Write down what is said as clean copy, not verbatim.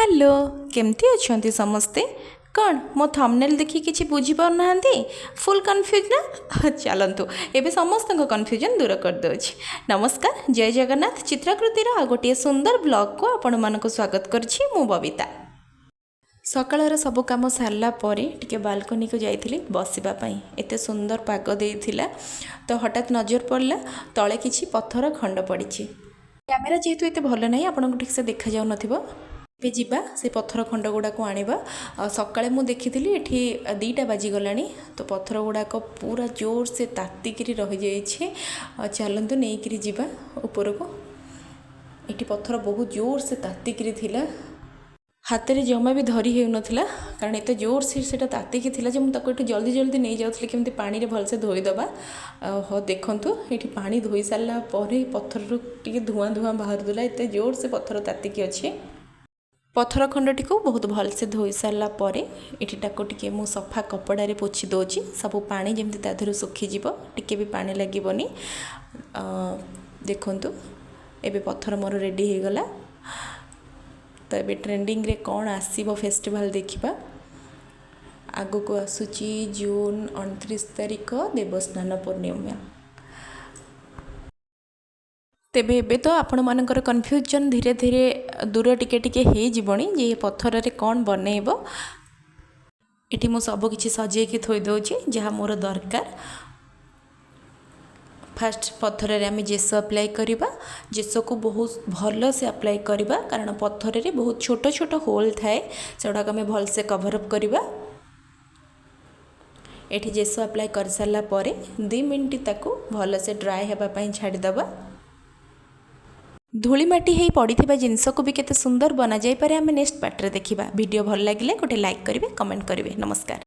Hello, କେମିତି ଅଛନ୍ତି ସମସ୍ତେ? କ'ଣ ମୋ ଥମ୍ବନେଲ୍ ଦେଖି କିଛି ବୁଝିପାରୁନାହାନ୍ତି? ଫୁଲ୍ କନଫ୍ୟୁଜ୍ ନା? ଚାଲନ୍ତୁ, ଏବେ ସମସ୍ତଙ୍କ କନଫ୍ୟୁଜନ୍ ଦୂର କରିଦେଉଛି। ନମସ୍କାର, ଜୟ ଜଗନ୍ନାଥ। ଚିତ୍ରାକୃତିର ଆଉ ଗୋଟିଏ ସୁନ୍ଦର ବ୍ଲଗ୍କୁ ଆପଣମାନଙ୍କୁ ସ୍ୱାଗତ କରୁଛି ମୁଁ ବବିତା। ସକାଳର ସବୁ କାମ ସାରିଲା ପରେ ଟିକେ ବାଲକୋନିକୁ ଯାଇଥିଲି ବସିବା ପାଇଁ। ଏତେ ସୁନ୍ଦର ପାଗ ଦେଇଥିଲା ତ ହଠାତ୍ ନଜର ପଡ଼ିଲା, ତଳେ କିଛି ପଥର ଖଣ୍ଡ ପଡ଼ିଛି। କ୍ୟାମେରା ଯେହେତୁ ଏତେ ଭଲ ନାହିଁ, ଆପଣଙ୍କୁ ଠିକ୍ସେ ଦେଖାଯାଉନଥିବ। ଏବେ ଯିବା, ସେ ପଥର ଖଣ୍ଡ ଗୁଡ଼ାକୁ ଆଣିବା। ଆଉ ସକାଳେ ମୁଁ ଦେଖିଥିଲି, ଏଠି 2ଟା ବାଜିଗଲାଣି ତ ପଥର ଗୁଡ଼ାକ ପୁରା ଜୋରସେ ତାତିକିରି ରହିଯାଇଛି। ଆଉ ଚାଲନ୍ତୁ, ନେଇକିରି ଯିବା ଉପରକୁ। ଏଠି ପଥର ବହୁତ ଜୋରସେ ତାତିକିରି ଥିଲା। ହାତରେ ଜମା ବି ଧରି ହେଉନଥିଲା, କାରଣ ଏତେ ଜୋରସେ ସେଇଟା ତାତିକି ଥିଲା ଯେ ମୁଁ ତାକୁ ଏଠୁ ଜଲ୍ଦି ଜଲ୍ଦି ନେଇଯାଉଥିଲି, କେମିତି ପାଣିରେ ଭଲସେ ଧୋଇଦେବା। ହଉ, ଦେଖନ୍ତୁ, ଏଠି ପାଣି ଧୋଇ ସାରିଲା ପରେ ପଥରରୁ ଟିକେ ଧୂଆଁ ଧୂଆଁ ବାହାରୁଥିଲା। ଏତେ ଜୋରସେ ପଥର ତାତିକି ଅଛି। ପଥର ଖଣ୍ଡଟିକୁ ବହୁତ ଭଲସେ ଧୋଇ ସାରିଲା ପରେ ଏଠି ତାକୁ ଟିକେ ମୁଁ ସଫା କପଡ଼ାରେ ପୋଛି ଦେଉଛି, ସବୁ ପାଣି ଯେମିତି ତା ଦେହରୁ ଶୁଖିଯିବ, ଟିକେ ବି ପାଣି ଲାଗିବନି। ଦେଖନ୍ତୁ, ଏବେ ପଥର ମୋର ରେଡ଼ି ହେଇଗଲା। ତ ଏବେ ଟ୍ରେଣ୍ଡିଙ୍ଗରେ କ'ଣ ଆସିବ ଫେଷ୍ଟିଭାଲ୍ ଦେଖିବା। ଆଗକୁ ଆସୁଛି ଜୁନ୍ 29 ତାରିଖ ଦେବସ୍ନାନ ପୂର୍ଣ୍ଣିମା। ତେବେ ଏବେ ତ ଆପଣମାନଙ୍କର କନଫ୍ୟୁଜନ୍ ଧୀରେ ଧୀରେ ଦୂର ଟିକେ ଟିକେ ହେଇଯିବଣି ଯେ ଏ ପଥରରେ କ'ଣ ବନେଇବ। ଏଠି ମୁଁ ସବୁ କିଛି ସଜେଇକି ଥୋଇ ଦେଉଛି, ଯାହା ମୋର ଦରକାର। ଫାଷ୍ଟ ପଥରରେ ଆମେ ଜେସୋ ଆପ୍ଲାଏ କରିବା। ଜେସୋକୁ ବହୁତ ଭଲସେ ଆପ୍ଲାଏ କରିବା, କାରଣ ପଥରରେ ବହୁତ ଛୋଟ ଛୋଟ ହୋଲ୍ ଥାଏ। ସେଗୁଡ଼ାକ ଆମେ ଭଲସେ କଭର୍ ଅପ୍ କରିବା। ଏଠି ଜେସୋ ଆପ୍ଲାଏ କରିସାରିଲା ପରେ 2 ମିନିଟ୍ ତାକୁ ଭଲସେ ଡ୍ରାଏ ହେବା ପାଇଁ ଛାଡ଼ିଦେବା। ଧୂଳି ମାଟି ହେଇ ପଡ଼ିଥିବା ଜିନିଷକୁ ବି କେତେ ସୁନ୍ଦର ବନାଯାଇପାରେ, ଆମେ ନେକ୍ସଟ ପାର୍ଟରେ ଦେଖିବା। ଭିଡ଼ିଓ ଭଲ ଲାଗିଲେ ଗୋଟେ ଲାଇକ୍ କରିବେ, କମେଣ୍ଟ କରିବେ। ନମସ୍କାର।